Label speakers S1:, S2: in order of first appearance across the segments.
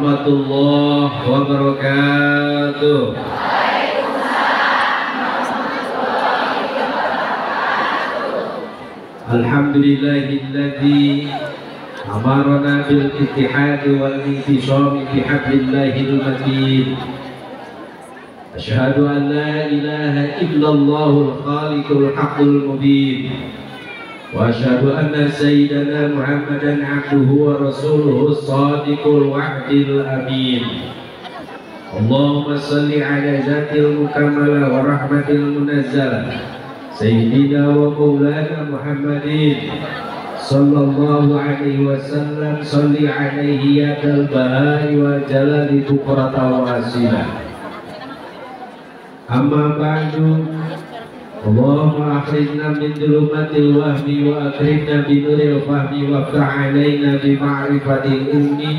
S1: warahmatullahi wabarakatuh.
S2: Waalaikumsalam warahmatullahi wabarakatuh.
S1: Alhamdulillahilladzi amarana bil ittihad wal intisam bi hablillahil matin. Asyhadu an la ilaha illallahul khaliqul haqqul mubin. Wa asyhadu anna sayyidana Muhammadan abduhu wa rasuluhu shadiqul wa'dil amin. Allahumma salli ala zatil mukammala wa rahmatil munazzala sayyidina wa maulana Muhammadin sallallahu alaihi wasallam, salli alaihi ya dal bahai wa jalali bukrata wa asila. Amma ba'du. Allahumma akhrijna min dhulumatil wahmi wa akrimna bi nuril fahmi waftah alaina bi ma'rifatil ilmi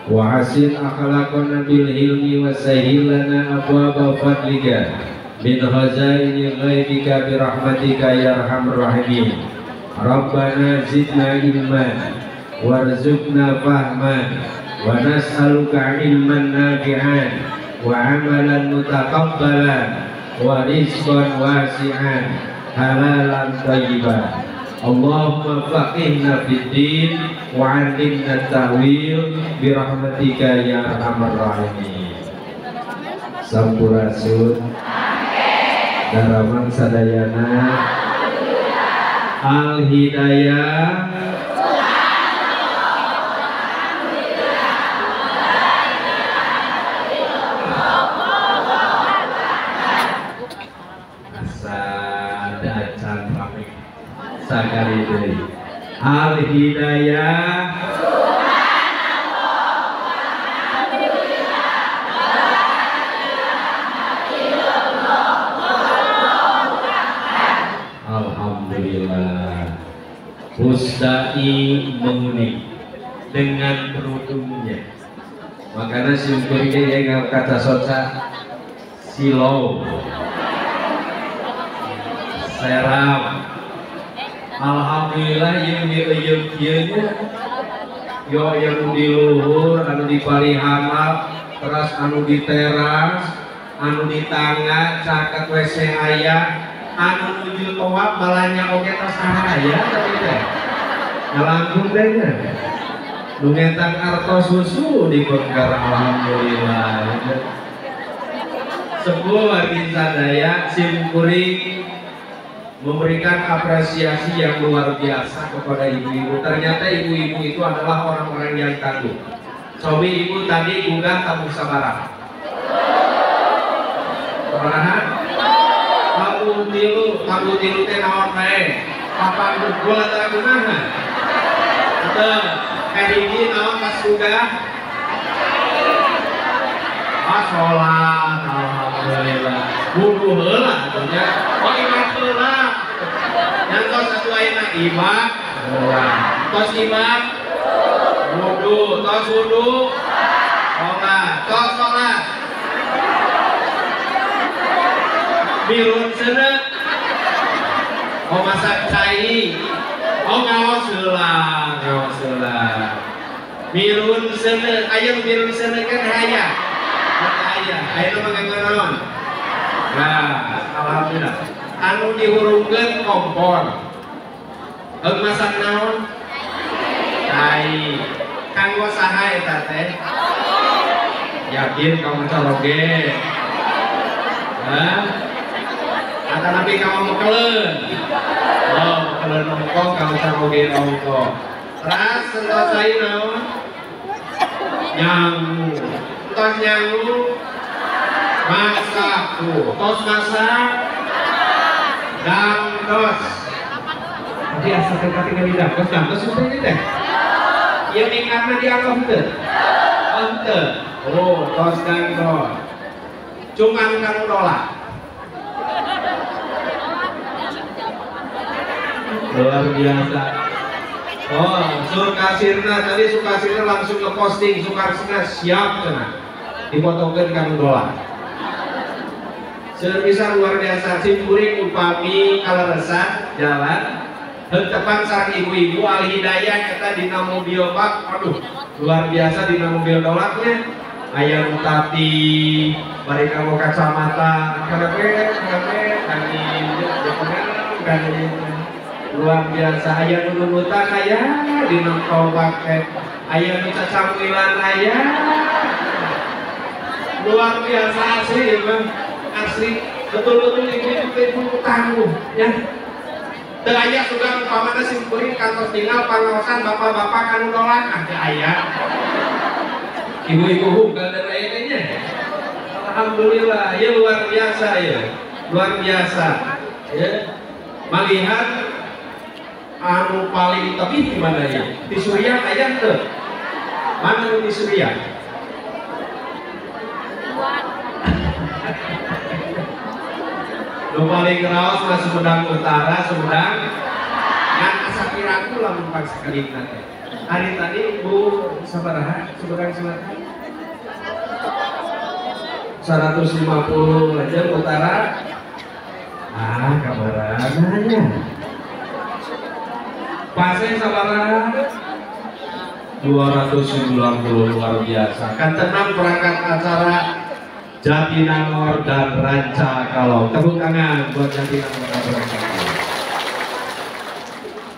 S1: wa hasin akhlaqana bil hilmi wa sahhil lana abwaaba fadlika min khazaini ghaibika bi rahmatika ya arhamar rahimin. Rabbana zidna ilman warzuqna fahman wa nas'aluka ilman nafi'an wa amalan mutaqabbalan wa rizqan wasi'an halalan thayyiban. Allahumma faqihna fid din wa 'allimna ta'wil bi rahmatika ya arhamar rahimin. Sampurasun daramang sadayana. Al hidayah. Sakali deui. Al hidayah. Alhamdulillah. Pusdai menguning dengan kerudungnya. Makanya simkuringnya yang kata soca silau seram. Alhamdulillah yang dieuyeum kieu nya yo yang di luhur, anu di palihanap, teras anu di teras, anu di tangga, caket WC aya, anu nuju toab balanya oge tos aya tapi teh. Ngalangkung teh nya. Nu ngetang artos susu di bengkar alhamdulillah. Sepuh wargi sadaya simkuring memberikan apresiasi yang luar biasa kepada ibu-ibu. Ternyata ibu-ibu itu adalah orang-orang yang tangguh. Cobi ibu tadi gugah tamu sabaraha. Sabaraha? Tamu tilu teh naon bae? Papan gugul atawa kumaha? Teu, kahiji naon pas gugah? Ah, sholat, alhamdulillah. Wudu heula atuh nya. Oh, imat heula. Yang tos atuh ayeuna imat heula. Tos imat wudu, tos wudu sholat, tos sholat. Mirun seuneu. Oh, masak cai. Oh, ngaos heula, ngaos heula. Mirun seuneu, aya mirun seuneu kan aya. Aya, ayeuna mah nganggo naon? Nah, alhamdulillah. Anu dihurungkeun kompor. Heug masak naon? Cai. Kanggo saha eta teh? Yakin kamu caroge? Hah? Atanapi kamu mekeleun? Oh, mekeleun ongko kamu caroge ongko. Teras sentos cai naon? Nyangu. Tos nyangu masak, tos masak dangdos. Tapi asa teh katingali dangdos, dangdos itu ini teh. Ieu mikatna dianggap henteu. Henteu. Oh, tos dangdos. Cuman kanu nolak. Luar biasa. Oh, Sukasirna tadi Sukasirna langsung ke posting, Sukasirna siap cenah. Dipotongkeun kanu nolak. Servisan luar biasa, simkuring upami kaleresan jalan Heuh tepang sareng ibu-ibu Al Hidayah eta dina mobil bak, aduh luar biasa dina mobil dolaknya. Aya nu tati bari kanggo kacamata, karepet karepet angin kan luar biasa. Aya nu nunutan aya dina kolbak teh, aya nu cacampilan aya. Luar biasa asli ya Bang, asli betul-betul ibu-ibu tangguh ya. Teu aya sugan umpamana sim kuring kantos tinggal pangaosan bapak-bapak anu nolak, ah teu aya. Ibu-ibu hungkal dan aya nya. Alhamdulillah, ya luar biasa ya. Luar biasa ya. Malihat anu paling tebih di mana ya? Di Suriah aya teu? Mana nu di Suriah? Nu paling raos mah Sumedang Utara, Sumedang. Ngan asa piraku lamun pang sakelipna teh. Hari tadi Bu sabaraha Sumedang Selatan? 150 aja Utara. Ah, kabarana nya. Pasir sabaraha? 290, luar biasa. Kan tenang perangkat acara Jatinangor dan Ranca Kalong. Tepuk tangan buat Jatinangor dan Ranca Kalong.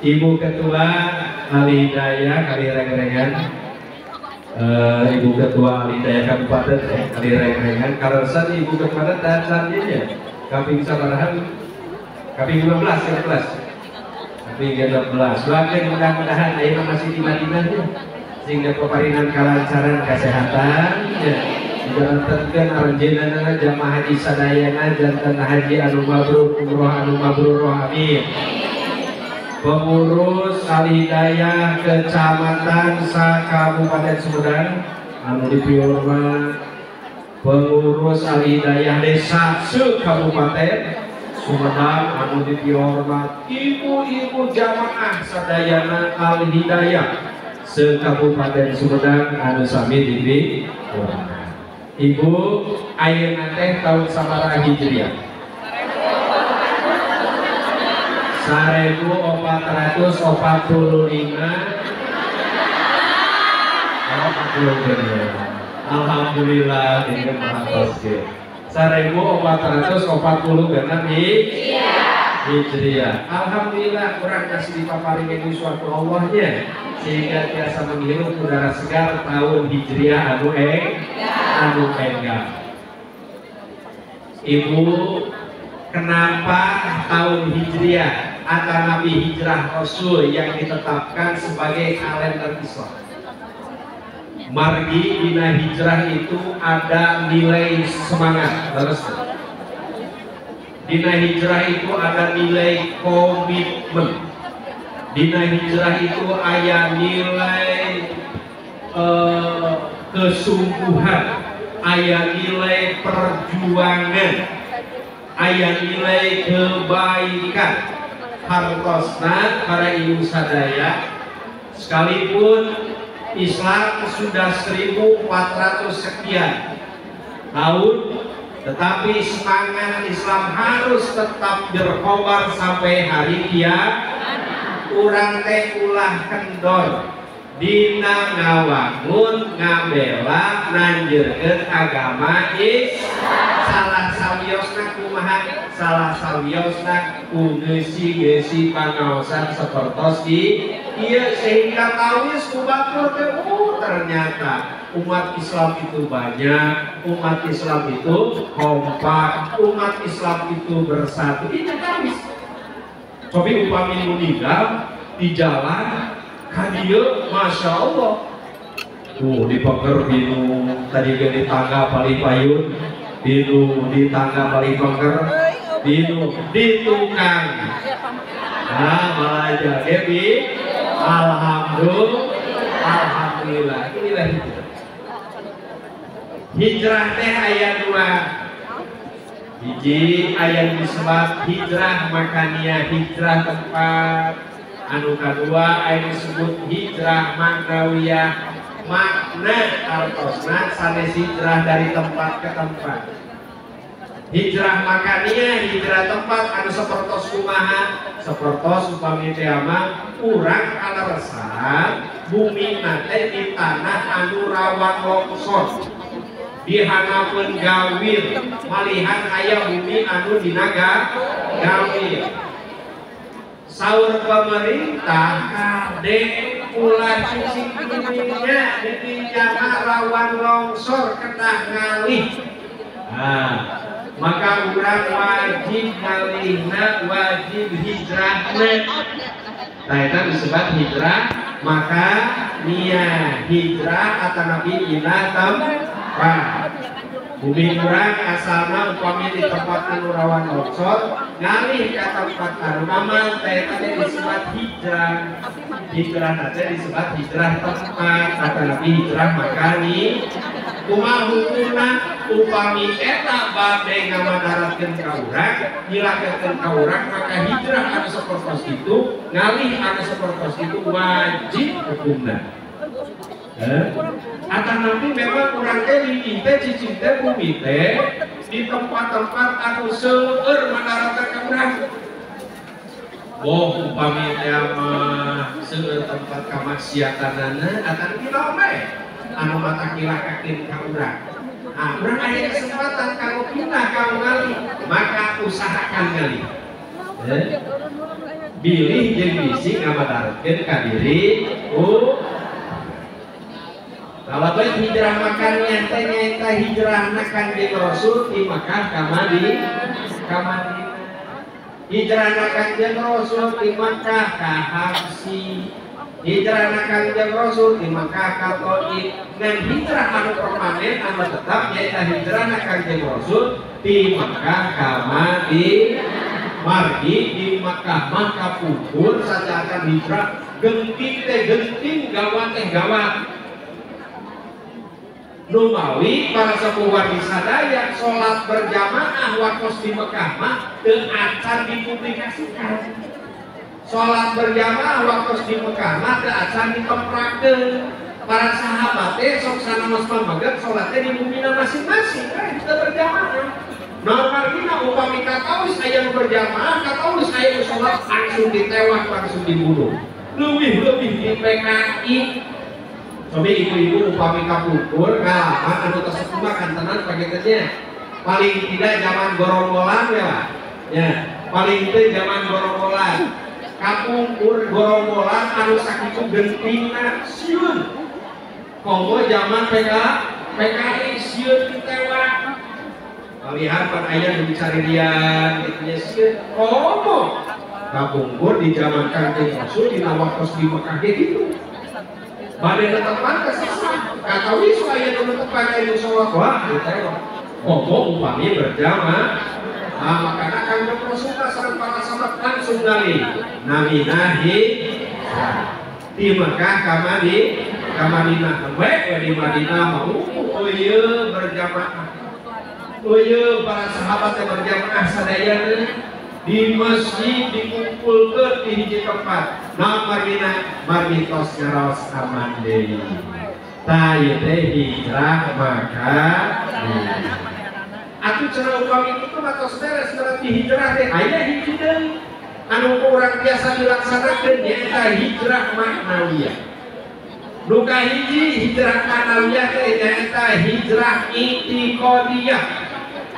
S1: Ibu Ketua Al Hidayah Kalirengrengan, Ibu Ketua Al Hidayah Kabupaten Kalirengrengan. Kaleresan Ibu Ketua dan sandinya kaping sabaraha? Kaping 15, 16. Kaping 16. Doakeun mudah-mudahan ayeuna masih di Madinah ya. Sehingga peparinan kalancaran kesehatan ya. Jantankeun aranjeunana jamaah haji sadayana jantan haji anu mabrur umroh anu mabrur, amin. Pengurus Al Hidayah Kecamatan Sakabupaten Sumedang anu dipiurna, pengurus Al Hidayah Desa Sekabupaten Sumedang anu dipiurna, ibu-ibu jamaah sadayana Al Hidayah Sekabupaten Sumedang anu sami dipiurna. Ibu ayeuna teh tahun sabaraha Hijriah? 1445. Alhamdulillah ini mahatos ge. 1446 Hijriah. Alhamdulillah kurang kasih dipaparin suatu Allahnya sehingga biasa menghirup udara segar tahun Hijriah anu anu enggal. Ibu, kenapa tahun Hijriah atau Nabi Hijrah Rasul yang ditetapkan sebagai kalender Islam? Margi dina hijrah itu ada nilai semangat, terus. Dina hijrah itu ada nilai komitmen. Dina hijrah itu ada nilai kesungguhan, aya nilai perjuangan, aya nilai kebaikan. Hartosna para ibu sadaya, sekalipun Islam sudah 1400 sekian tahun, tetapi semangat Islam harus tetap berkobar sampai hari kiamat. Urang teh ulah kendor dina ngawangun ngabela nanjeurkeun agama Islam. Salah sawiosna kumaha? Salah sawiosna ku ngeusi-ngeusi pangaosan sapertos ieu sehingga tawis ku batur teh, ternyata umat Islam itu banyak, umat Islam itu kompak, umat Islam itu bersatu. Ini tawis. Tapi upami meninggal di jalan kadieu, masya Allah. Di peker binu tadi di tangga paling payun, binu di tangga paling peker, binu di tukang. Nah, malah aja Debi. Alhamdulillah, alhamdulillah. Inilah hijrah. Hijrah teh aya dua. Hiji aya disebut hijrah makania, hijrah tempat. Anu kadua aya disebut hijrah maknawiyah, makna artosna sanes hijrah dari tempat ke tempat. Hijrah makania, hijrah tempat anu sapertos kumaha, Sapertos upami teh mah urang kaleresan bumi teh di tanah anu rawan longsor. Di hanapeun gawir, malihan aya bumi anu dina gawir. Saur pemerintah kade ulah cicing buminya didinya rawan longsor kedah ngalih. Nah, maka urang wajib ngalihna, wajib hijrahna. Nah, eta disebut hijrah, maka nia hijrah atanapi ila tempat. Bumi urang asalna upami di tempat anu rawan longsor, ngalih ka tempat anu aman, teh eta disebut hijrah. Hijrah teh disebut hijrah tempat atanapi hijrah makani. Kumaha hukumna upami eta bade ngamadaratkeun ka urang, nyilakeun ka urang, maka hijrah anu sapertos itu, ngalih anu sapertos itu wajib hukumna. Atanapi memang urang teh lingkih teh cicing teh bumi teh di tempat-tempat anu seueur madaratan ka urang. Boh upami teh mah seueur tempat kamaksiatanana atanapi naon bae anu mata kilakakeun ka urang. Nah, urang aya kesempatan kanggo pindah kanggo ngalih, maka usahakan ngalih. Bilih jeung bisi ngamadaratkeun ka diri Kalau baik hijrah makannya teh nyaeta hijrahna Kanjeng Rasul di Makkah ka Madinah. Hijrahna Kanjeng Rasul di Makkah ka Habsyi. Hijrahna Kanjeng Rasul di Makkah ka Thaif. Ngan hijrah anu permanen anu tetap nyaeta hijrahna Kanjeng Rasul di Makkah ka Madinah. Margi di Makkah mah kapungkur sacakan hijrah genting teh genting gawat teh gawat. Numawi para sepuh wargi sadaya sholat berjamaah waktu di Mekah mah teu acan dipublikasikan. Sholat berjamaah waktu di Mekah mah teu acan ditemprakeun. Para sahabat teh sok sanaos pamaget sholat teh di bumina masing-masing teh teu berjamaah. Nah, upami kataus aya nu berjamaah, kataus aya nu sholat langsung ditewak, langsung dibunuh. Leuwih-leuwih di PKI. Coba ibu-ibu upami kapungkur ngalaman anu tos mah kantenan pagetnya. Paling tidak zaman gorombolan ya, Pak. Ya, paling teu zaman gorombolan. Kapungkur gorombolan anu sakitu gentingna sieun. Komo zaman PKI sieun ditewak. Malihan pan aya nu dicarian kitu nya sieun. Komo kapungkur di zaman Kanjeng Rasul dina waktos di Mekah ge kitu. Bade netepan kesesat, kata wisu aya nu netepan aya nu sholat wah ditewak. Komo upami berjamaah, nah makana Kanjeng Rasul sareng para sahabat langsung ngalih namina hijrah di Mekah ka Madinah, we di Madinah mah ieu berjamaah. Ieu para sahabat yang berjamaah sadayana di masjid dikumpulkeun di hiji tempat. Nah margina margi tos ngaraos aman deui. Tah ieu teh hijrah maka atuh cenah upami kitu mah tos beres berarti hijrah teh aya hiji deui anu ku urang biasa dilaksanakeun nyaeta hijrah maknawiyah. Nu kahiji hijrah maknawiyah teh nyaeta hijrah i'tiqadiyah.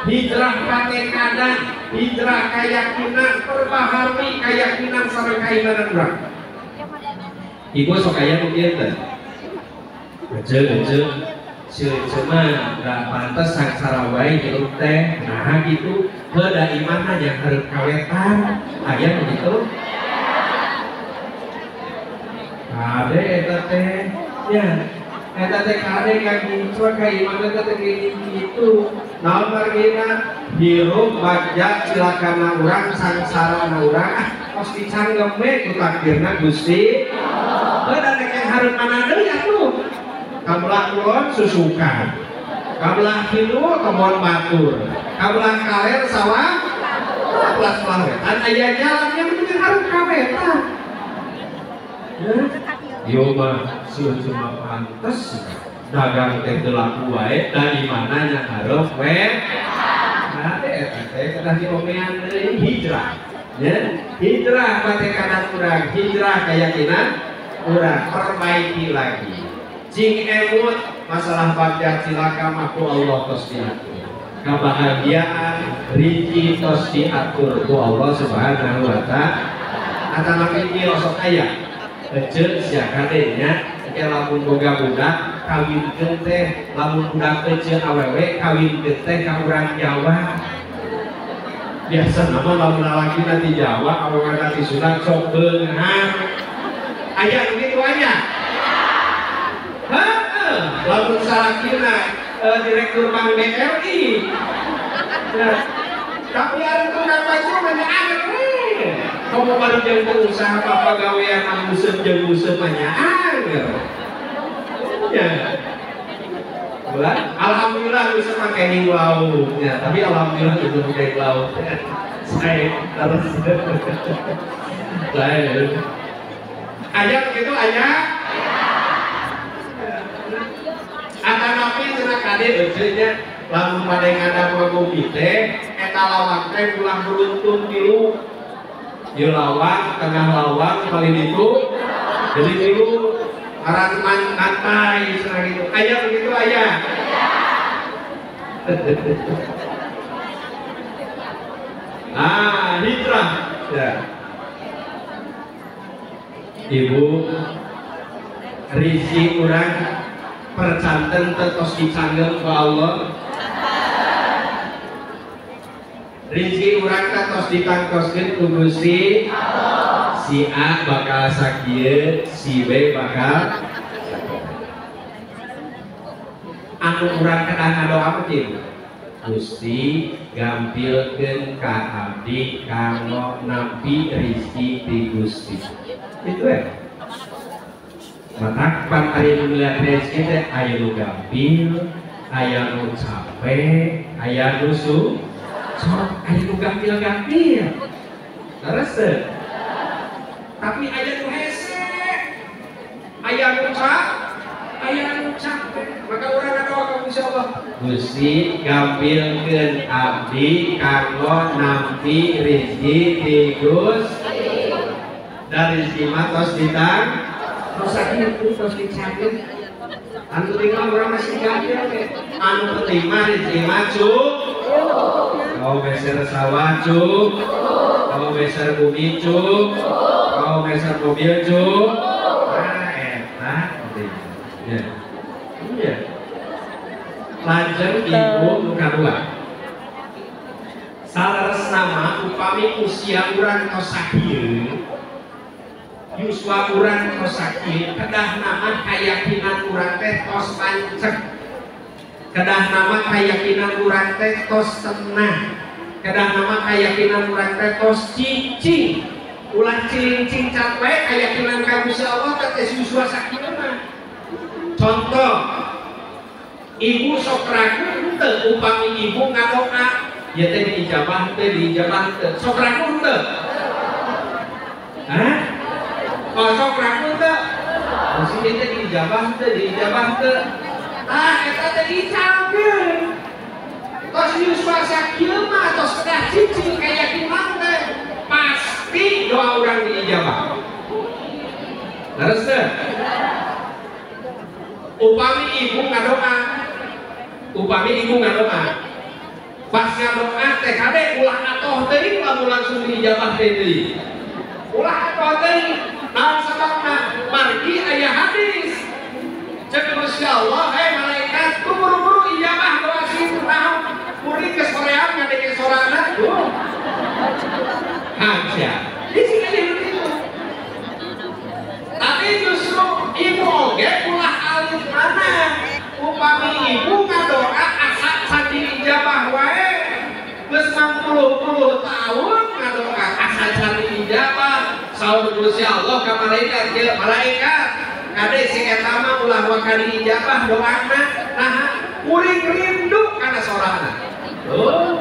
S1: Hijrah patekadan, hijrah keyakinan, perbaharui keyakinan sareng kaimanan urang. Ibu sok aya nu kieu teh. Ece, ece mah da pantes sangsara wae hirup teh. Nah gitu, heuh da imahna nya hareup kawetan, aya nu kitu. Kade eta teh, nya eta teh kade kaguncur ka imahna teh kitu. Naon margina hirup bagja cilakana urang sangsarana urang ah tos dicanggem we ku takdirna Gusti. Heuh da rek hareup mana deui atuh. Kabelah kulon susukan, kabelah kidul kebon batur, kabelah kaler sawah, kabelah sebelah wetan aya jalan yang penting hareup ka wetan. Ieu mah sieun cuma pantes dagang teh teu laku wae da di mana nya hareup we. Nah, teh eta teh kedah diomean deui hijrah. Ya, hijrah patekanan urang, hijrah keyakinan urang, perbaiki lagi. Cing emut masalah bagja cilaka mah ku Allah tos diatur. Kebahagiaan rizki tos diatur ku Allah Subhanahu wa ta'ala. Atanapi ieu sok aya eceu sia kade nya engke lamun boga budak kawinkeun teh lamun budak eceu awewe kawinkeun teh ka urang Jawa. Biasa nama lamun lalaki nanti Jawa awewe nanti Sunda sok beunghar. Aya nu kitu aya? Heeh, lamun salakina direktur Bank BRI. Nah, tapi ari tukang baju mah nya anger we. Komo bari jeung pengusaha pagawean anu jeung useup mah nya anger. Ya. Alhamdulillah bisa pakai hing laut ya, tapi alhamdulillah itu pakai laut. Saya terus. Saya. Aya begitu aya? Atanapi cenah kade eceu nya lamun bade ngadamel bumi teh eta lawang teh ulah beruntung tilu. Ieu lawang, tengah lawang paling ditu jadi tilu aran mantai cenah gitu. Aya begitu aya? Ah, hijrah ya. Ibu rizki urang percanten tos dicanggem ku Allah. Rizki urang tos ditangtoskeun ku Gusti Allah. Si A bakal sakieu, si B bakal anu urang kedah ngadoa mungkin Gusti gampilkeun ka abdi kanggo nampi rizki ti Gusti. Itu ya. Matak pan ari nu ngeliat rezeki teh aya nu gampil, aya nu capek, aya nu sok, aya nu gampil-gampil. Leres teu? Tapi aya nu hese, aya nu aya nu capek. Maka urang ngadoa ka Gusti Allah, Gusti gampilkeun abdi kanggo nampi rezeki ti Gusti. Da rezeki mah tos ditang tos sakitu tos dicabut. Anu penting mah urang masih gampil we. Anu penting mah rezeki mah cukup. Kau meser sawah cukup, kau meser bumi cukup, kau meser mobil cukup. Ah eta penting. Ya. Iya. Lajeng ibu nu kadua. Saleresna mah upami usia urang tos sakieu, yuswa urang tos sakieu, kedah nama kayakinan urang teh tos panceg. Kedah nama kayakinan urang teh tos tenang. Kedah nama kayakinan urang teh tos cicing. Ulah cilincing cat wae kayakinan ka Gusti Allah teh yuswa sakieu mah. Contoh, ibu sok ragu henteu upami ibu ngadoa, ieu teh diijabah teh diijabah teu. Sok ragu henteu? Hah? Oh sok ragu teu? Gusti ieu teh diijabah teu diijabah teu. Ah eta teh dicalkeun. Tos yuswa sakieu mah tos kedah cicing kayakinan teh pasti doa urang diijabah. Leres teu? Upami ibu ngadoa, upami ibu ngadoa, pas ngadoa teh kade ulah atoh teuing lamun langsung diijabah teh deui. Ulah atoh teuing, naon sababna? Margi aya hadis. Cek Gusti Allah, hei malaikat, ku buru-buru ijabah doa si naon? Kuring geus sorean ngadenge sorana tuh. Haja. Di sini aya nu kitu. Tapi justru ibu oge ulah alit mana? Upami ibu ngadoa asa can diijabah wae. Geus 60 tahun ngadoa asa can diijabah. Saur Gusti Allah ka malaikat, kieu malaikat, kade si eta mah ulah waka diijabah doana. Nah, kuring rindu kana sorana. Oh.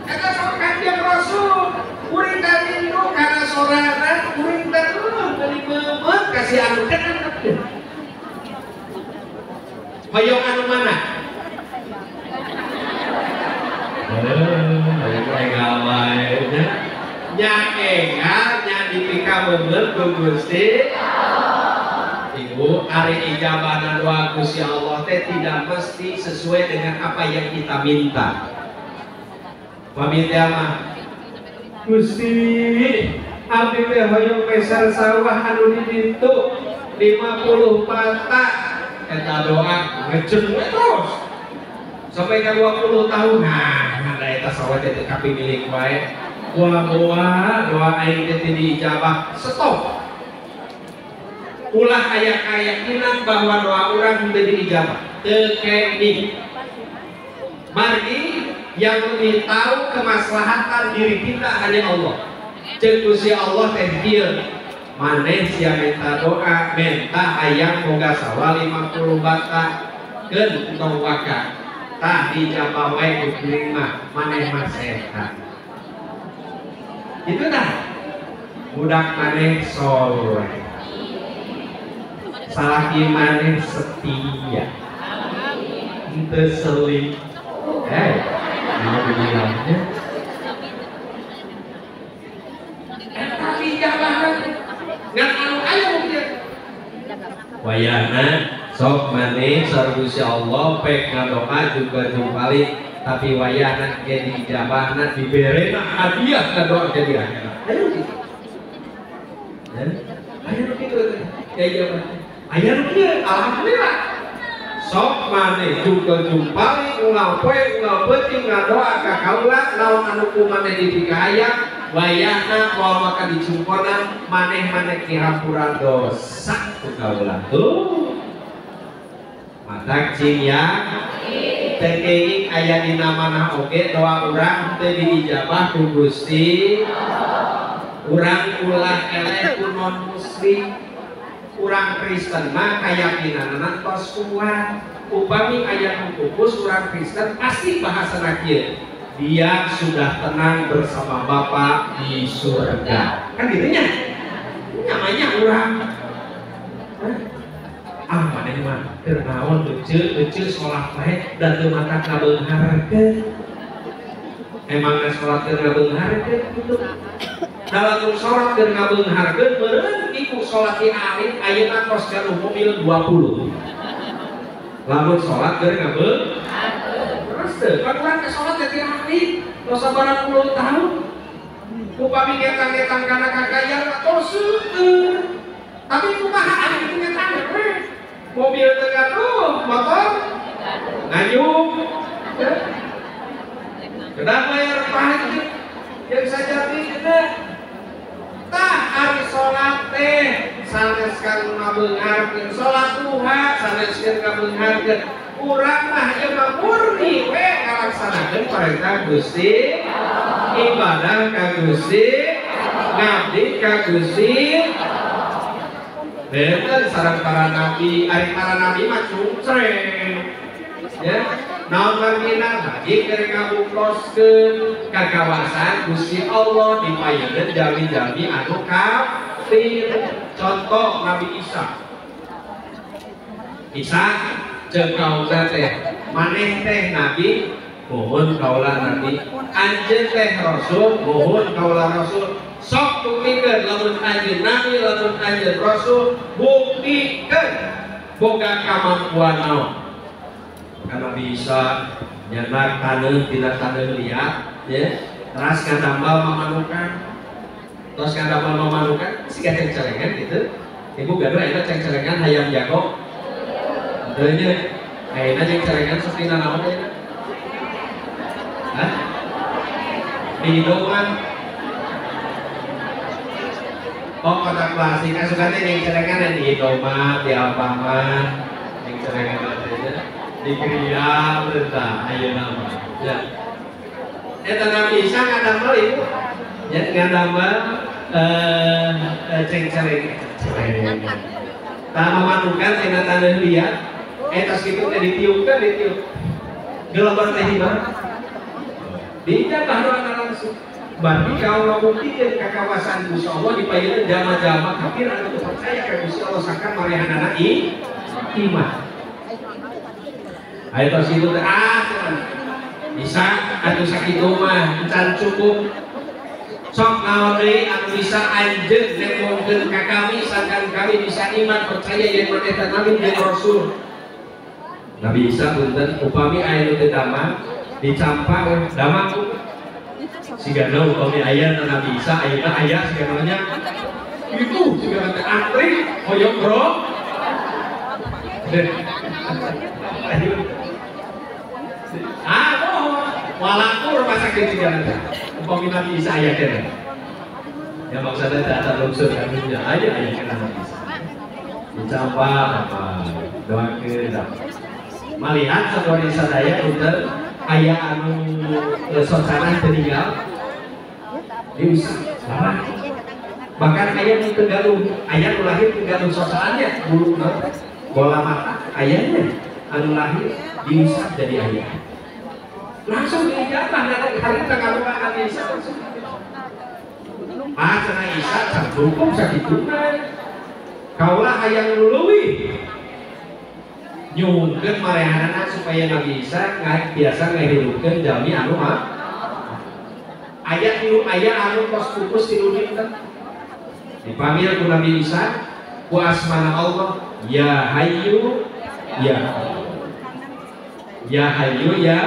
S1: Eta sok Kanjeng Rasul, kuring teh rindu kana sorana, kuring teh meuli meumeut kasih anu kenang. Hoyong anu mana? Nya enggal nya dipikabeungeut ku Gusti. Ibu, ari ijabahna doa Gusti Allah teh tidak mesti sesuai dengan apa yang kita minta. Paminta mah Gusti, abdi teh hoyong meser sawah anu di ditu 50 pata. Eta doa ngecen we terus sampai ke 20 tahun. Nah, ada eta sawah teh teu kapimilik wae. Wah, doa aing teh teu diijabah. Stop. Ulah aya keyakinan bahwa doa urang teu diijabah. Teu kenging. Margi yang lebih tahu kemaslahatan diri kita hanya Allah. Ceuk Gusti Allah teh kieu. Maneh sia minta doa, minta hayang boga sawah 50 bata keun tong waka. Tah dijabah wae ku kuring mah, maneh mah sehat. Itu dah. Budak maneh soleh. Salaki maneh setia. Henteu seling. Mau dibilangnya. Tapi jangan ngan anu ayo mungkin. Wayahna sok maneh sareng Gusti Allah pek ngadoa juga jumpali tapi wayahna ge diijabahna diberena hadiah ngadoa jadi akhirat. Ayo gitu. Ayo gitu ya ijabah. Ayo kieu alhamdulillah. Sok maneh juga jumpali unggal poe unggal peuting ngadoa ka kaula naon anu ku maneh dipikahayang wayahna moal maka dicumponan maneh-maneh dihampura dosa ku kaula. Tuh. Matak cing ya. Teu kenging aya dina manah oge doa urang teu diijabah ku Gusti. Urang ulah eleh ku non muslim. Urang Kristen mah kayakinanana tos kuat. Upami aya nu pupus urang Kristen pasti bahasana kieu. Dia sudah tenang bersama Bapa di surga. Kan gitu nya? Namanya urang. Ah maneh mah keur naon eceu salat wae da teu mata kabeungharkeun. Emangna salat keur ngabeungharkeun kitu. Dalam salat keur ngabeungharkeun meureun iku salat di alim ayeuna kos gaduh mobil 20. Lamun salat keur ngabeungharkeun. Terus teu kan urang teh salat teh ti alim tos sabaraha puluh tahun. Upami ngetang-ngetang kana kakayaan tos seueur. Tapi kumaha ari kitu ngetang we? Mobil teu gaduh, motor nganyuk. Kedah bayar pajak yang sajati kena. Tah ari salat teh sanes kanggo ngabeungharkeun salat duha sanes keur ngabeungharkeun. Urang mah ieu mah murni we ngalaksanakeun perintah Gusti, ibadah ka Gusti, ngabdi ka Gusti. Benten sareng para nabi, ari para nabi mah cungcreng. Ya, naon margina bagi keur ngabuktoskeun ka kawasan Gusti Allah dipayeun jalmi-jalmi anu kafir. Contoh Nabi Isa. Isa jeung kaula teh, maneh teh nabi, mohon kaula nabi, anjeun teh rasul, mohon kaula rasul. Sok buktikeun lamun anjeun nabi, lamun anjeun rasul, buktikeun boga kamampuan naon. Karena bisa nyenak taneuh tina taneuh liat, ya. Teras ngadambal mamanukan. Terus ngadambal mamanukan siga cengcelengan gitu. Ibu gaduh ayeuna cengcelengan hayam jago. Henteu nya. Ayeuna cengcelengan sok dina naon ayeuna? Hah? Di hidung. Oh, kotak plastik. Asukan teh cengcelengan di Indomaret, di Alfamart, cengcelengan teh nya. Di Kriya tah ayeuna mah. Ya. Eta Nabi Isa ngadamel ibu. Ya ngadamel cengceleng. Tah mamanukan tina taneuh liat, eta kitu teh ditiupkeun ditiup. Gelombang teh di mana? Diijabah doana langsung. Berarti kalau buktikeun ka kawasan Gusti Allah dipayeun jalma-jalma kafir anu teu percaya ka Gusti Allah sangkan marehanana iman. Ayo tos kitu teh ah bisa atuh sakitu mah encan cukup. Sok naon deui anu bisa anjeun nembongkeun ka kami sangkan kami bisa iman percaya yen maneh teh nabi jeung rasul. Nabi Isa punten upami aya nu teu damang dicampak damang sigana upami aya Nabi Isa ayeuna aya sigana nya itu sigana teh antri hoyong bro. Ah, bohong. Walaku rumah sakit sigana teh. Upami Nabi Isa aya keneh. Ya maksudnya tidak ada unsur kaminya aya aya keneh Nabi Isa. Dicampak apa doakeun malihat sakuari sadaya punten aya anu socanah teu ninggal diusap lama. Bahkan aya nu teu gaduh, aya nu lahir teu gaduh socaannya bulu bola mata ayahnya anu lahir diusap jadi ayah. Langsung diijabah nanti hari kita ngalupa Nabi Isa langsung. Ah cenah Isa can cukup sakituna. Kaulah hayang leuwih nyuhunkeun marehanana supaya Nabi Isa biasa ngahirupkeun jalmi anu mah. Aya tilu aya anu tos pupus tilu dinten. Dipanggil ku Nabi Isa ku asmana Allah ya Hayyu ya Ya Hayyu ya.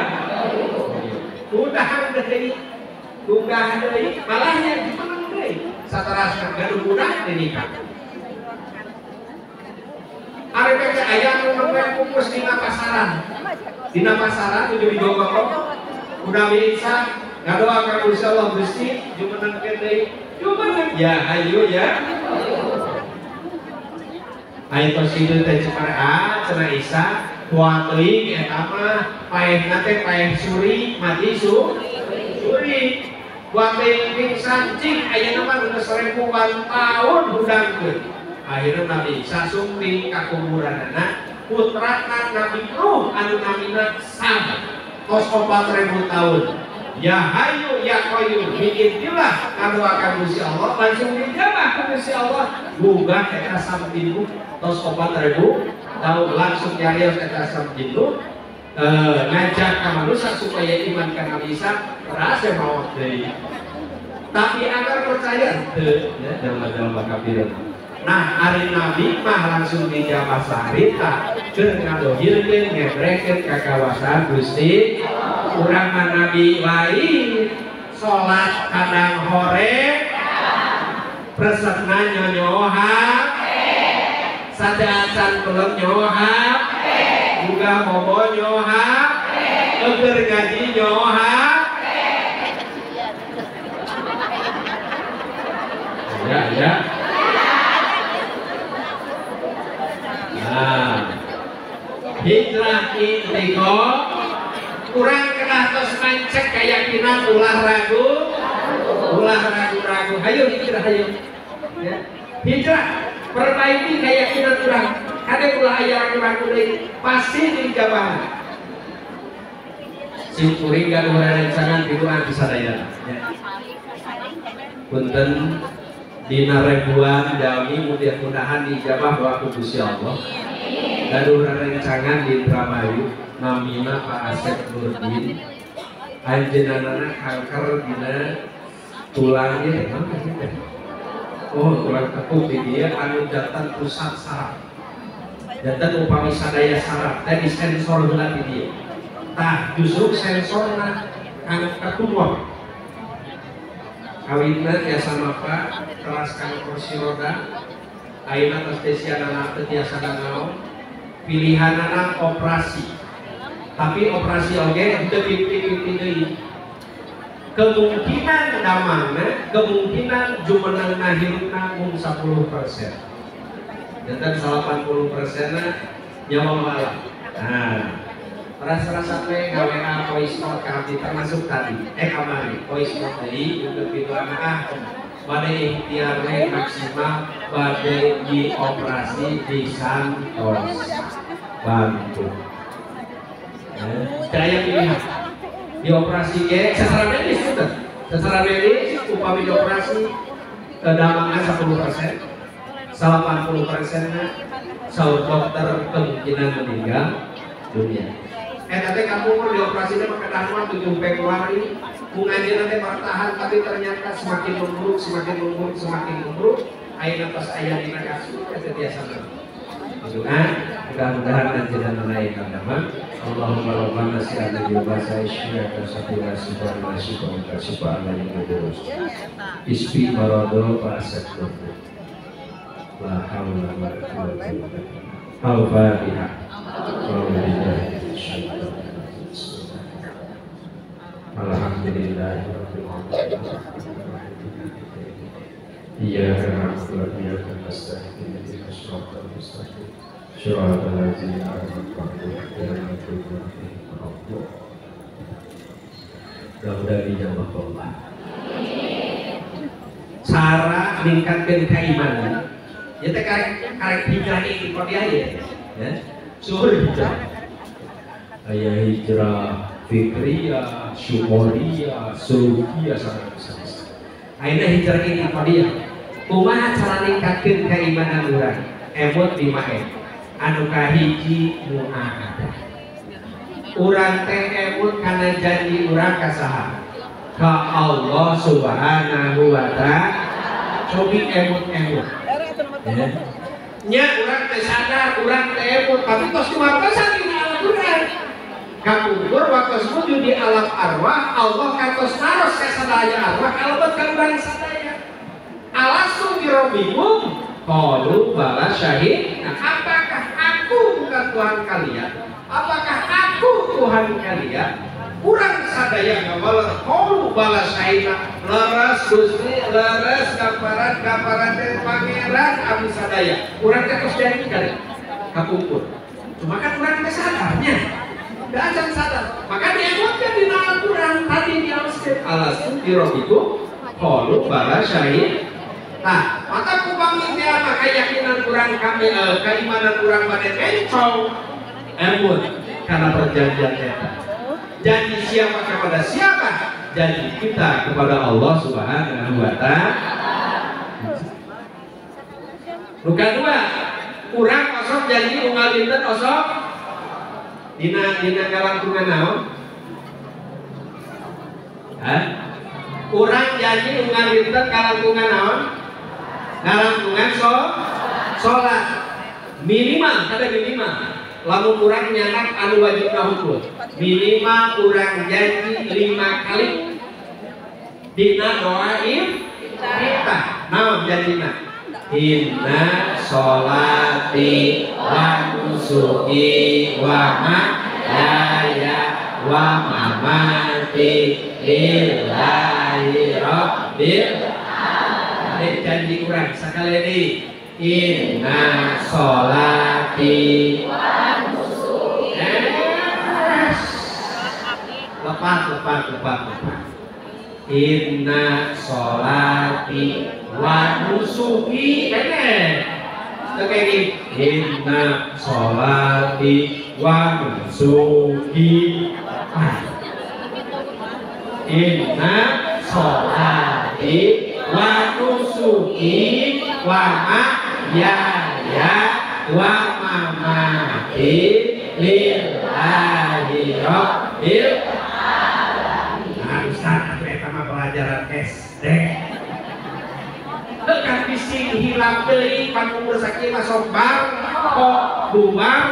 S1: Udah deui. Udah deui malahnya dimenang deui. Saterasna gaduh budak dinikah. Ari teh aya anu nembe pupus dina pasaran. Dina pasaran nuju digogok. Ku Nabi Isa ngadoa ka Gusti Allah Gusti jumenengkeun deui. Jumeneng ya Hayyu ya. Aya tos kitu teh cepar ah cenah Isa kuat teuing eta mah paehna teh paeh suri mati suri. Kuat teuing pingsan cing ayeuna mah geus 1000-an tahun hudangkeun. Akhirna Nabi Isa sumping ka kuburanana putrana Nabi Nuh anu namina Sam tos 4000 tahun. Ya Hayyu ya Qayyum biidznillah ngadoa ka Gusti Allah langsung dijabah ku Gusti Allah gugah eta Sam bin Nuh tos 4000 tahun langsung nyarios eta Sam bin Nuh ngajak ka manusia supaya iman ka Nabi Isa terasa maot deui. Tapi agar percaya teu ya jelema-jelema kafir. Nah ari Nabi mah langsung dijabah sarita keur ngadohirkeun ngebrekeun ka kawasan Gusti. Urang mah Nabi lain salat kadang hore resepna nyonyohan sadaacan pelem nyohap buka bobo nyohap eger gaji nyohap. Ya ya. Nah, hijrah intiko kurang kena tos mancek keyakinan ulah ragu ulah ragu-ragu. Hayo hijrah hayo ya. Hijrah perbaiki keyakinan urang. Kade ulah aya ragu-ragu deui pasti dijabah. Sim kuring gaduh rerencangan piduan pisadaya ya. Punten dina ribuan jalmi mudah-mudahan diijabah doa ku Gusti Allah. Gaduh rerencangan di Indramayu namina Pak Asep Nurdin anjeunna kanker dina tulangnya emang teh. Oh tulang tekuk di dia anu jantan pusat saraf. Jantan upami sadaya saraf teh disensor heula di dia. Tah justru sensorna anu katumor. Kawinna tiasa mapa teras kana kursi roda ayeuna tos desianana teu tiasa nanaon pilihanana operasi. Tapi operasi oge teu pipih-pipih deui. Kemungkinan damangna, kemungkinan jumenengna hirupna mung 10%. Janten 80%-na nyawa malah. Nah, rasa-rasa teh gawe voice note ka abdi termasuk tadi. Kamari voice note deui untuk piduana ah bade ikhtiar we maksimal bade dioperasi di Santos Bantu. Daya pilihan dioperasi ke secara medis sudah secara medis upami dioperasi kedamangnya 10%, 80%-nya saur dokter kemungkinan meninggal dunia. Eta teh kapungkur dioperasina mah kedah 7 Februari. Mung anjeunna teh bertahan tapi ternyata semakin memburuk, semakin memburuk, semakin memburuk. Ayeuna tos aya dina kasur teh tiasa mah. Gitu kan? Mudah-mudahan anjeunna naik agama. Allahumma rabbana sa'alna bil bahasa isya kasatira sifat sifat sifat alaihi isfi marado fa'asaktu. La haula wala quwwata illa billah. Al-Fatihah. Alhamdulillahirabbil alamin. Iyyaka na'budu wa iyyaka nasta'in. Ihdinas siratal mustaqim. Siratal ladzina an'amta 'alaihim ghairil maghdubi 'alaihim waladdallin. Mudah-mudahan dijawab Allah. Cara ningkatkeun keimanan. Ya teh karek hijrah ini kok dia ya. Ya. Suhur hijrah. Aya hijrah fikriyah, syukuriyah, sulukiyah sangat besar. Ayeuna hijrah ini kok dia. Kumaha cara ningkatkeun keimanan urang? Emut 5M. Anu kahiji muahadah. Urang teh emut kana janji urang ka saha? Ka Allah Subhanahu wa ta'ala. Cobi emut-emut. Ya. Nya urang teh sadar, urang teh emut, tapi tos kumartosan dina Al-Qur'an. Kapungkur waktu sujud di alam arwah, Allah kantos naros ka sadaya arwah, kalebet ka urang sadaya. Alastu birabbikum? Qalu bala syahid. Nah, apakah aku bukan Tuhan kalian? Apakah aku Tuhan kalian? Kurang sadaya ngawaler qalu bala syahidna. Leres Gusti, leres gamparan-gamparan teh pangeran abdi sadaya. Urang teh tos janji kali kapungkur. Cuma kan urang teh sadarnya. Da acan sadar. Maka diemutkeun dina Al-Qur'an tadi dialoskeun alastu birabbikum qalu bala syahid. Nah, maka kupami teh mah keyakinan urang kami keimanan urang bade bencong emut karena perjanjian eta. Janji siapa kepada siapa? Janji kita kepada Allah Subhanahu wa ta'ala. Nu kadua, urang osok janji unggal dinten osok dina ngalangkungan naon? Hah? Urang janji unggal dinten ngalangkungan naon? Ngalangkungan salat minimal, kada minimal. Lamun urang nyanak anu wajibna hukum minimal urang janji 5 kali dina doa iftitah. Naon janjina? Inna sholati wa nusuki wa mahyaya wa mamati lillahi rabbil alamin. Janji urang sakali deui. Inna sholati wa nusuki. Lepas. Inna sholati wa nusuki. Oke ini. Inna sholati wa nusuki. Inna sholati wa nusuki wa mahyaya wa mamati lillahi rabbil alamin. Nah, Ustaz, eta mah pelajaran SD. Kan bising hilap deui pan umur sakieu mah sok bar kok bubar.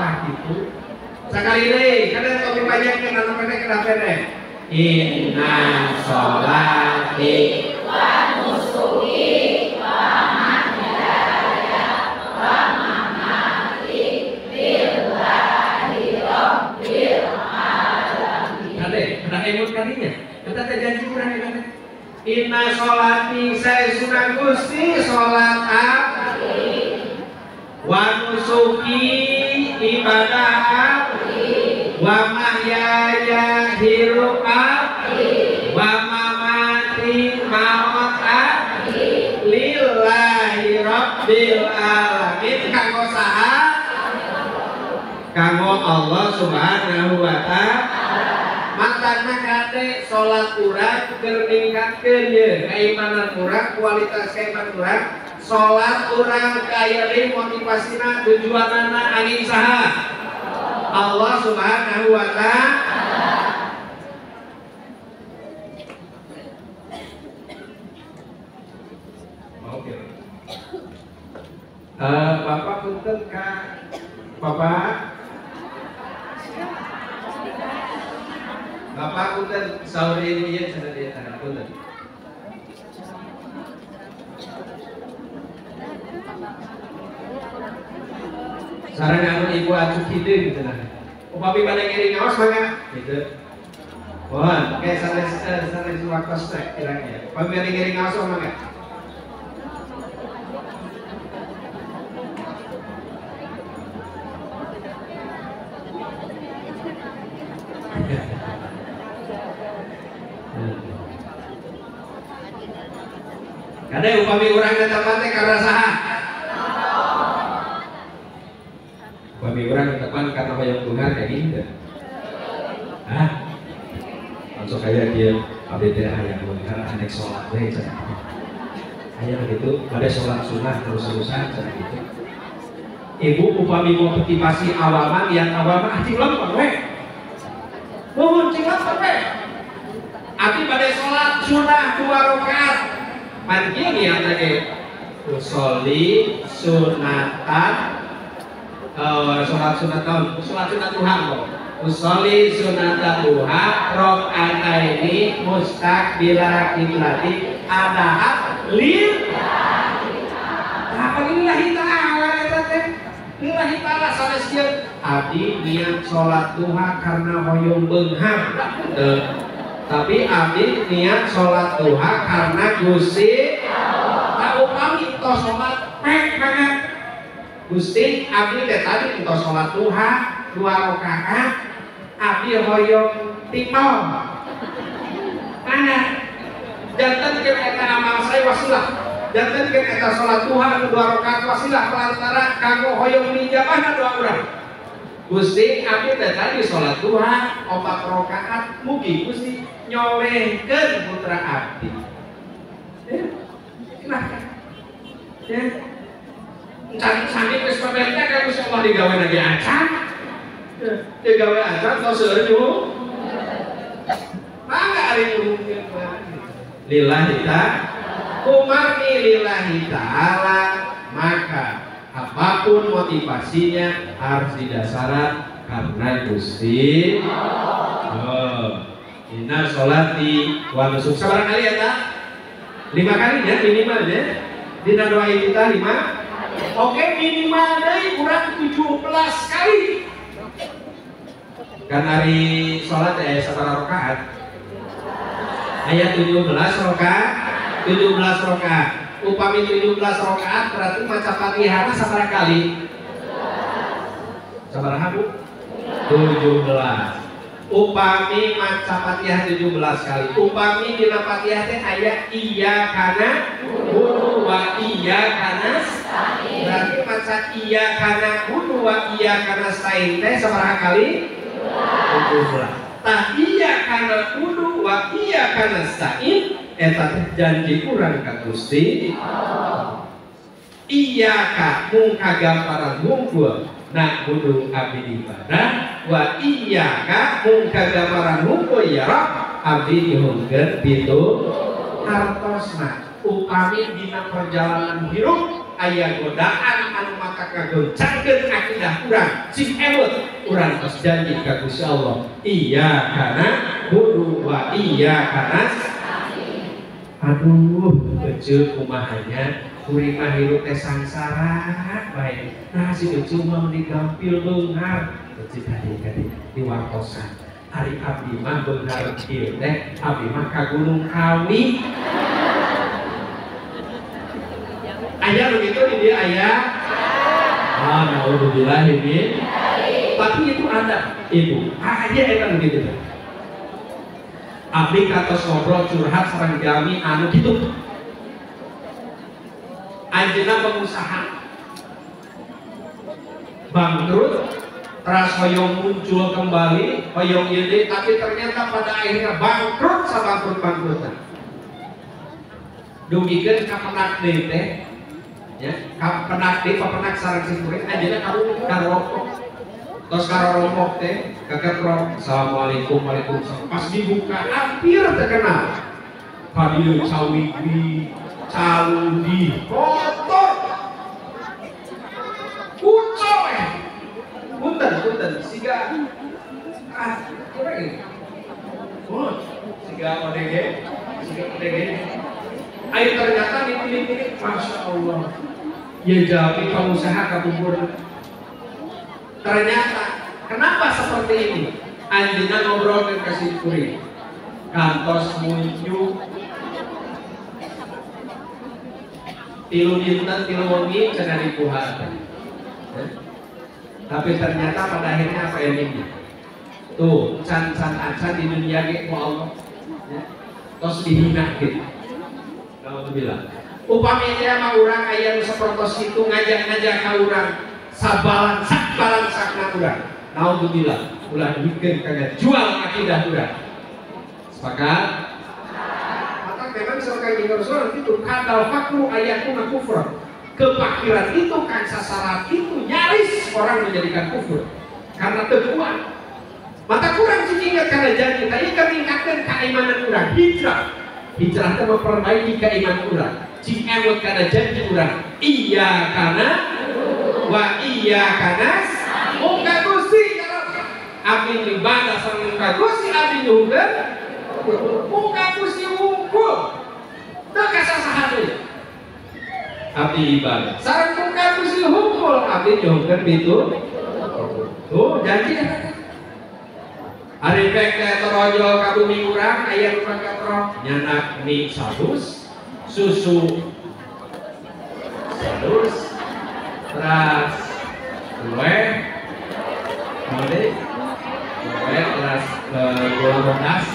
S1: Nah gitu. Sakali deui, kada topik panjang kana anu pendek kana pendek. Inna sholati
S2: wa nusuki wa mahyaya wa mamati lillahi rabbil alamin.
S1: Kade, kada emut kadinya. Eta teh janji urang eta teh. Inna sholati saestuna Gusti sholat abdi wa nusuki ibadah abdi wa mahyaya hirup abdi wa mamati maut abdi lillahi rabbil alamin. Kanggo saha? Kanggo Allah Subhanahu wa ta'ala. Matana kade salat urang keur ningkatkeun ye keimanan urang, kualitas keimanan urang. Salat urang kaya deui motivasina tujuanana angin saha? Allah Subhanahu wa ta'ala. Oke. Bapak punten ka Bapak. Bapak punten saur ibu ieu cenah dieu tah punten. Sareng anu ibu acuh hideung cenah. Upami bade ngiring ngaos mangga gitu. Mohon, oke sanes sanes waktos teh kirang-kirang. Upami bade ngiring ngaos mangga. Kade upami urang netepan teh karena saha? Upami urang netepan karena hoyong beunghar kayak gini teh. Hah? Langsung kayak dia abdi teh hayang beunghar anek salat we cenah. Hayang gitu, bade salat sunah terus-terusan cenah gitu. Ibu upami motivasi awal mah yang awal mah cing lempeng we. Nuhun cing lempeng we. Abdi bade salat sunah 2 rakaat. Manggil niat lagi usolli sunatan sholat sunat tahun sholat sunat duha kok usolli sunatan duha rakaataini mustaqbila kiblati adaat lil apa lillahi ta'ala eta teh lillahi ta'ala sanes ieu abdi niat sholat duha karena hoyong beunghar. Tapi abdi niat sholat duha karena Gusti tak upami entos sholat pek banget Gusti abdi teh tadi entos sholat duha 2 rakaat abdi hoyong timal mana janten keur eta amal saya wasilah janten keur eta sholat duha 2 rakaat wasilah pelantara kanggo hoyong nijabahna doa urang. Gusti abdi teh tadi sholat duha 4 rakaat mugi Gusti nyolehkeun putra abdi. Ya. Silahkan. Ya. Cari sami geus pamerta ka Gusti Allah digawe lagi acan. Digawe acan tos seueur nyuhun. Mangga ari nyuhunkeun mah. Lillahi ta'ala. Kumarni lillahi ta'ala, maka apapun motivasinya harus didasarkan karena Gusti. Oh. Inna sholati wa nusuk. Sabaraha kali ya ta? 5 kali ya minimal ya. Dina doa kita 5. Oke, minimal deui kurang 17 kali. Kan hari sholat ya sabaraha rakaat? Ayat 17 rakaat, 17 rakaat. Upami 17 rakaat berarti maca Fatihahna sabaraha kali? Sabaraha Bu? 17. Upami maca Fatihah 17 kali. Upami dina Fatihah teh aya iyyaka na'budu wa iyyaka nasta'in. Berarti maca iyyaka na'budu wa iyyaka nasta'in teh sabaraha kali? 17. Tah iyyaka na'budu wa iyyaka nasta'in eta teh janji urang ka Gusti. Iyyaka mung kagamparan hungkul na'budu abdi ibadah wa iyyaka mung kagamparan hungkul ya Rabb abdi nyuhunkeun pitu hartosna. Upami dina perjalanan hirup aya godaan anu maka kagoncangkeun akidah urang sing emut urang tos janji ka Gusti Allah iyyaka na'budu wa iyyaka nasta'in. Aduh eceu kumahanya kuring mah hirup teh sangsara bae. Nah si eceu mah meni gampil beunghar eceu kade-kade diwartosan ari abdi mah beunghar ieu teh abdi mah ka Gunung Kawi. Aya begitu di dia aya. Ah naudzubillah min. Tapi itu ada ibu. Aya eta begitu. Abdi katos ngobrol curhat sareng jalmi anu kitu. Anjeunna pengusaha bangkrut, teras hoyong muncul kembali, hoyong ieu deui, tapi ternyata pada akhirnya bangkrut sabangkrut-bangkrutna. Dugikeun ka penak deui teh, ya, ka penak deui papenak sareng simkuring anjeunna karokok. Tos karorompok teh kakeprok assalamualaikum waalaikumsalam. Pas dibuka hampir terkenal. Fadil cawigri, caludi, kotor. Kucol eh. Punten, punten, siga ah, kurang ini. Oh, siga ODG, siga ODG. Ayo ternyata dipilih-pilih, masya Allah. Ya jawab pengusaha kapungkur. Ternyata kenapa seperti ini? Anjeunna ngobrol ke kasih kuring. Kantos muncu tilu dinten tilu wengi cenah dipuhan. Tapi ternyata pada akhirnya apa endingnya? Tuh, can-can acan di dunia ge ku Allah. Ya. Tos dihina gitu. Alhamdulillah. Upami teh mah urang aya nu sapertos kitu ngajak-ngajak ka urang sabalan sakbalan sakna urang. Naudzubillah, ulah dibikeun kana jual akidah urang. Sepakat? Maka memang sampai di Rasul itu kadal fakru ayatuna kufur. Kepakiran itu kan sasaran itu nyaris orang menjadikan kufur karena teu kuat. Maka kurang ingat karena janji, tapi kan meningkatkan keimanan urang, hijrah. Hijrah itu memperbaiki keimanan urang. Cing emut karena janji urang. Iya karena wa iya karena muka Gusti ya Rabb. Abdi ibadah sareng muka Gusti abdi nyuhunkeun muka Gusti wungkul. Teu kasasaha deui. Abdi ibadah sareng muka Gusti wungkul abdi nyuhunkeun bitu. Tuh janji eta. Ari pek teh torojol ka bumi urang aya nu katrok nyanak mie sadus, susu sadus, teras kue, mode, kue teras gula bodas,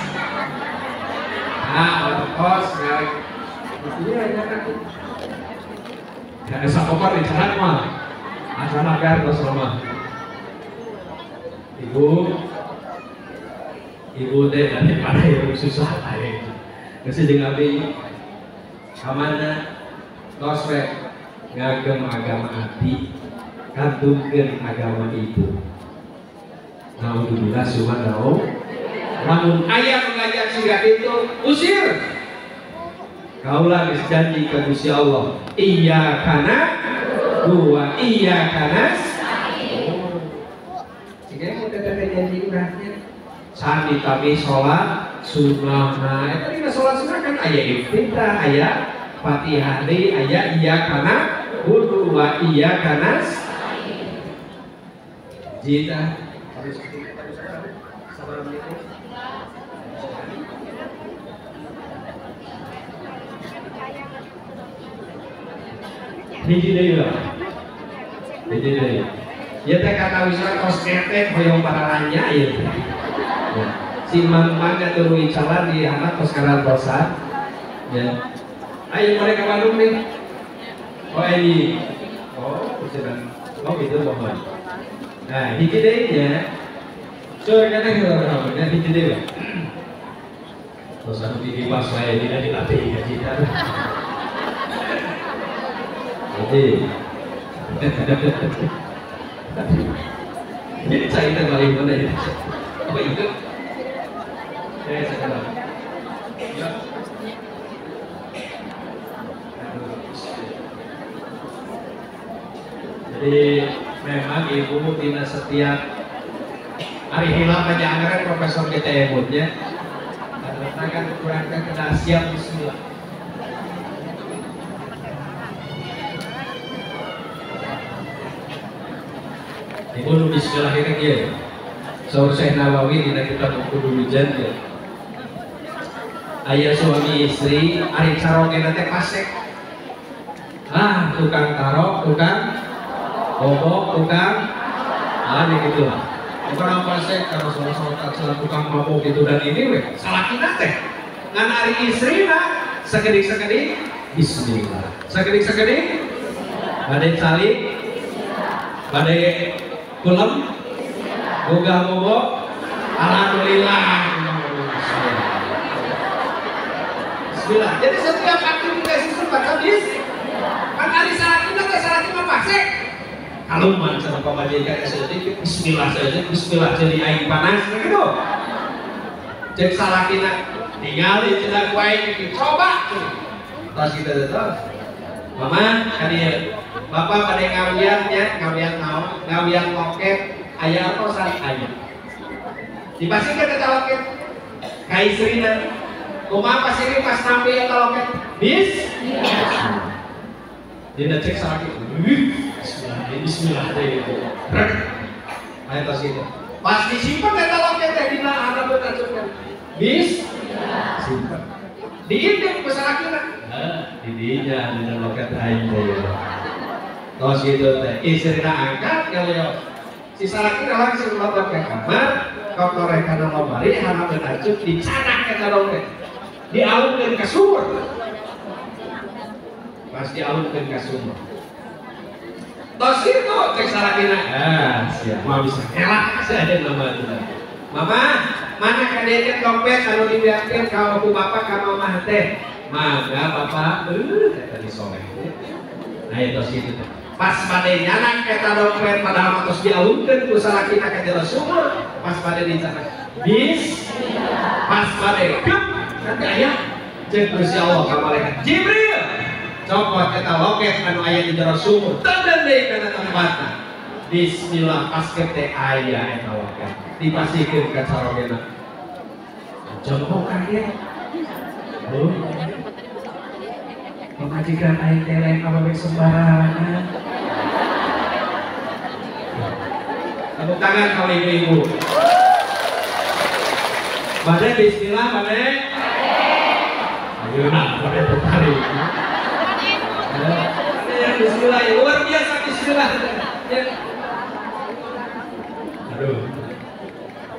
S1: ah otokos ngarek, iya nyanak. Ya esa kopar di jalan mah, asana ker tos mah. Ibu ibu teh daripada yang susah lain. Geus jeung abdi kamana tos we ngagem agama abdi, kantunkeun agama ibu. Naudzubillah subhanahu. Lamun aya mengajak siga itu usir. Kaulah geus janji ka Gusti Allah. Iya kana wa iya kana. Siga mun teh janji urangnya. Sami kami sholat sunnah, nah itu dina sholat sunnah kan aya iftitah, aya fatihah deui, aya iya kana wudu wa iya kana jita. Hiji deui lah, hiji deui. Ieu teh kata wisata tos ketek hoyong pararanya ieu teh. Ya. Si mang-mang tuluy calan di anak tos karantosan. Ya. Ayo mereka Bandung nih. Oh ini. Oh, sedang. Oh gitu mohon. Nah, hiji deui nya. Sore kana kita ya hiji deui. Terus anu di pas wae dina dilatih gaji. Jadi ini saya kita balik mana ya? Apa itu? Saya sekarang. Ya. Jadi memang ibu dina setiap hari hilap aja anggaran Profesor kita emutnya. Karena kan kurangkan kena siap bismillah. Ibu nu bismillah ini kieu. Saur Syekh Nawawi dina kitab Uqudul Jan ya. Aya suami istri ari carogena teh pasek. Ah, tukang tarok, tukang bobok, tukang ah gitu lah. Bukan pasek kalau salah tukang mabok gitu dan ini weh salakina teh. Ngan ari istrina sakedik-sakedik bismillah. Sakedik-sakedik bade calik, bade kulem, gugah bobok, alhamdulillah. Bismillah. Jadi setiap aktivitas itu baca bis. Kan ari salakina teh salakina pasek. Kaluman sama pamajikan saeutik bismillah saeutik bismillah jadi aing panas gitu. Cek salakina ningali cenah ku aing coba. Tos kitu teh. Mama ka dieu. Bapak bade ngawian nya, ngawian naon? Ngawian loket aya atosan aya. Dipasihkeun eta loket ka istrina. Kumaha pasihkeun pas nampi eta loket? Bismillah. Dina cek salaki. Bismillah, bismillah teh gitu. Rek. Aya tos kitu. Pas disimpen eta loket teh dina hareupeun acupkeun. Bismillah. Simpen. Diintip ku salakina. Heh, di dinya dina loket aing teh. Tos gitu teh. Istrina angkat kaleo. Si salakina langsung meletak ke kamar, kotoreh kana lomari, hareupeun acup dicanak eta dompet. Dialungkeun ka sumur. Pas dialungkeun ka sumur. Tos kitu cek salakina. Ah, siap mah bisa ngelak sia nama teh. Mama, mana kadekeun dompet anu dibeakeun ka ku bapak ka mamah teh? Mangga bapak, eta disoleh. Nah, tos kitu teh. Pas bade nyanak eta dompet padahal mah tos dialungkeun ku salakina ka jero sumur, pas bade dicanak. Bismillah. Pas bade gep, nanti aya ceuk Gusti Allah ka malaikat Jibril. Copot eta loket anu aya di jero sumur, tenden deui kana tempatna. Bismillah pas teh aya eta loket. Dipasihkeun ka carogena. Jompo kaget. Oh. Pamajikan aing teh lain awewe sembarangan. Tepuk tangan kalau ibu-ibu. Bade bismillah bade. Ayo nah, bade tertarik. Ya, bismillah ya, luar biasa bismillah. Ya. Aduh.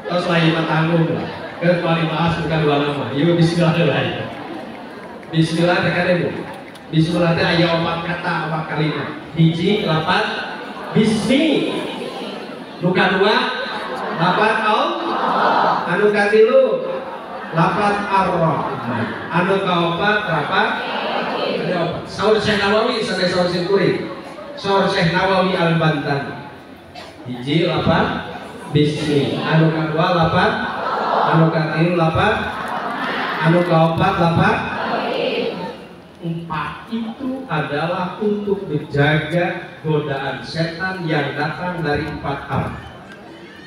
S1: Terus lain mah tanggung lah. Kecuali bahas bukan dua nama. Ieu bismillah lain. Bismillah teh kade Bu. Bismillah teh aya opat kata, opat kalimat. Hiji lapat bismi. Nu kadua lapat Allah. Anu katilu lapat Ar-Rahman. Anu kaopat lapat Saur Syekh Nawawi sampai saur Singkuri. Saur Syekh Nawawi Al-Bantan. Hiji lapat bismi, anu kadua lapat, anu katilu lapat, anu kaopat lapat. Empat itu adalah untuk menjaga godaan setan yang datang dari empat arah.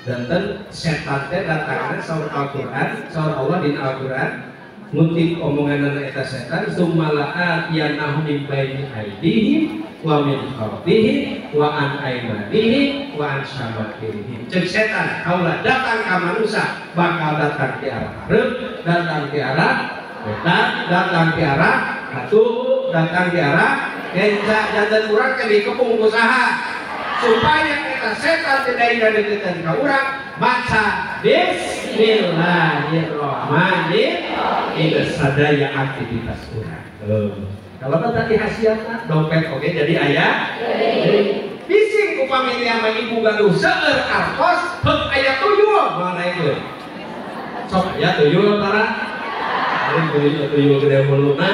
S1: Dan setan teh datangnya saur Al-Qur'an, saur Allah di Al-Qur'an ngutip omongan eta setan sumalaat yanahum min baini aidihim wa min khalfihim wa an aimanihim wa an syamailihim. Cek setan kaula datang ka manusia bakal datang ke arah hareup, datang ke arah wetan, datang ke arah katuhu, datang ke arah kenca. Janten urang teh dikepung ku saha supaya eta setan tidak ngadeukeutan ka urang. Baca bismillahirrahmanirrahim itu sadaya aktivitas urang. Kalau tadi khasiatna dompet oke jadi aya. Bising upami teh mah ibu gaduh seueur artos heuk aya tuyul moal naekeun. Sok aya tuyul tara. Paling tuyul tuyul gede muluna.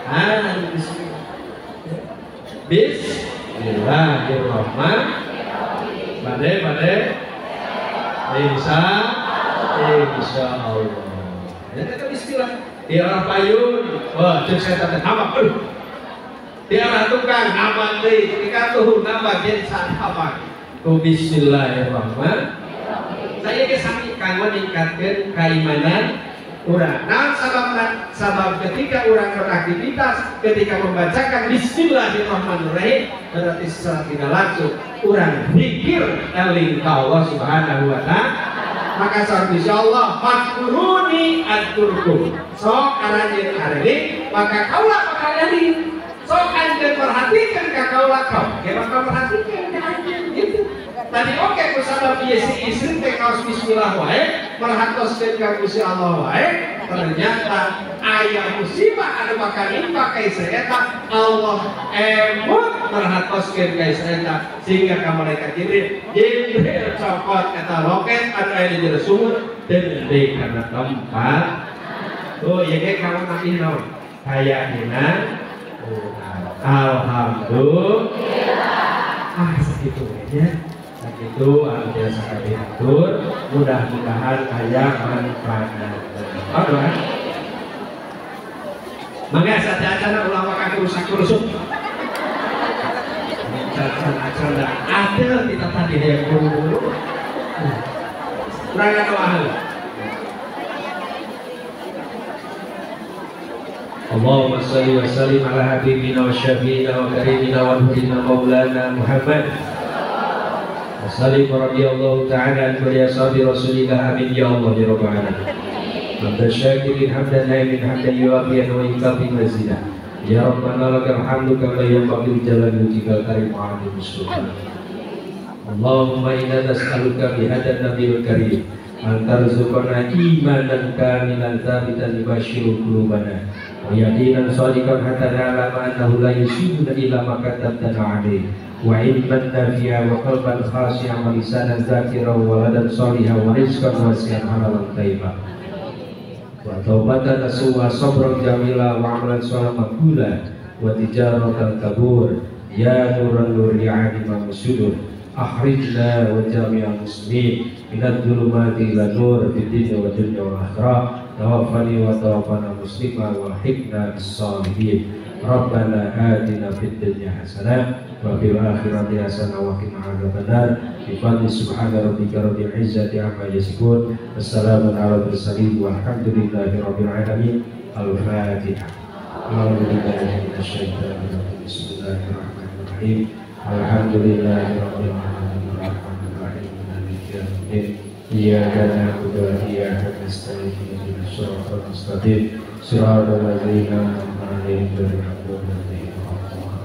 S1: Ah bismillah. Bismillahirrahmanirrahim. Bade bade insya Allah. Ya kata bismillah. Di arah payun, wah cek setan teh nambah. Di arah tukang nambah deui, di katuhu nambah jeung sahabat. Ku bismillahirrahmanirrahim. Saya ge sami kanggo ningkatkeun keimanan urang. Naon sababna? Sabab ketika urang beraktivitas, ketika membacakan bismillahirrahmanirrahim, berarti secara tidak langsung urang zikir eling ka Allah Subhanahu wa taala. Maka saur insyaallah fadkuruni adzkurkum. Sok aranjeun areling, maka kaula bakal eling. Sok anjeun perhatikan ka kaula kau, ge bakal perhatikan ka anjeun gitu. Tadi oke ku sabab ieu si istri teh kaos bismillah wae, merhatoskeun ka Gusti Allah wae, ternyata aya musibah anu bakal nimpa ka istri eta, Allah emut merhatoskeun ka istri eta sehingga ka malaikat Jibril, Jibril copot eta loket anu aya di jero sumur deui kana tempat. Oh ieu ge kamu nabi naon? Kayakinan. Alhamdulillah. Ah sakitu nya. Sakitu anu biasa kami atur, mudah-mudahan aya manfaatna. Aduh. Mangga saja-ajana ulah waka rusak-rusuk. Acan-acan ada kita tadi yang buru-buru. Kurang doa. Allahumma shalli wa sallim ala habibina wa syafiina wa karimina wa nurina maulana Muhammad. Wa sallim radhiyallahu ta'ala an kulli ashabi rasulillah amin ya Allah ya rabbal alamin. Hamdan syakirin hamdan naimin hamdan yuafiyan wa yukafi mazidah. Ya Rabbana lakal hamdu kama yanbaghi li jalali wajhikal karim wa 'azimi sultanik. Allahumma inna nas'aluka bi hadzal nabiyil karim an tarzuqana imanan kamilan tsabitan yubashiru qulubana wa yaqinan shadiqan hatta na'lama annahu la yusibuna illa ma katabtana 'alaihi wa 'ilman nafi'a wa qalban khashi'an wa lisanan dzakiran wa waladan shalihan wa rizqan wasi'an halalan thayyiban wa taubatan nasuha sabran jamila wa amalan sholihan maqbula wa tijaratan tabur ya nuran nur ya aliman sudur akhrijna wa jami'al muslimin minadh dhulumati ila nur fid dunya wa dunya wal akhirah tawaffani wa tawaffana muslima wa alhiqna bis salihin rabbana atina fid dunya hasanah wa fil akhirati hasanah wa qina adzabannar bi fadli subhana rabbika rabbil izzati amma yasifun wassalamun ala mursalin walhamdulillahi rabbil alamin. Al-fatihah. A'udzu billahi minasyaitonir rajim. Bismillahirrahmanirrahim. Alhamdulillahi rabbil alamin arrahmanir rahim maliki yaumiddin iyyaka na'budu wa iyyaka nasta'in ihdinas siratal mustaqim siratal ladzina an'amta 'alaihim ghairil maghdubi 'alaihim waladdallin.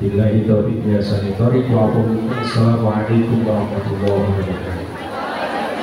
S1: Billahi taufiq wa hidayah. Assalamualaikum warahmatullahi wabarakatuh.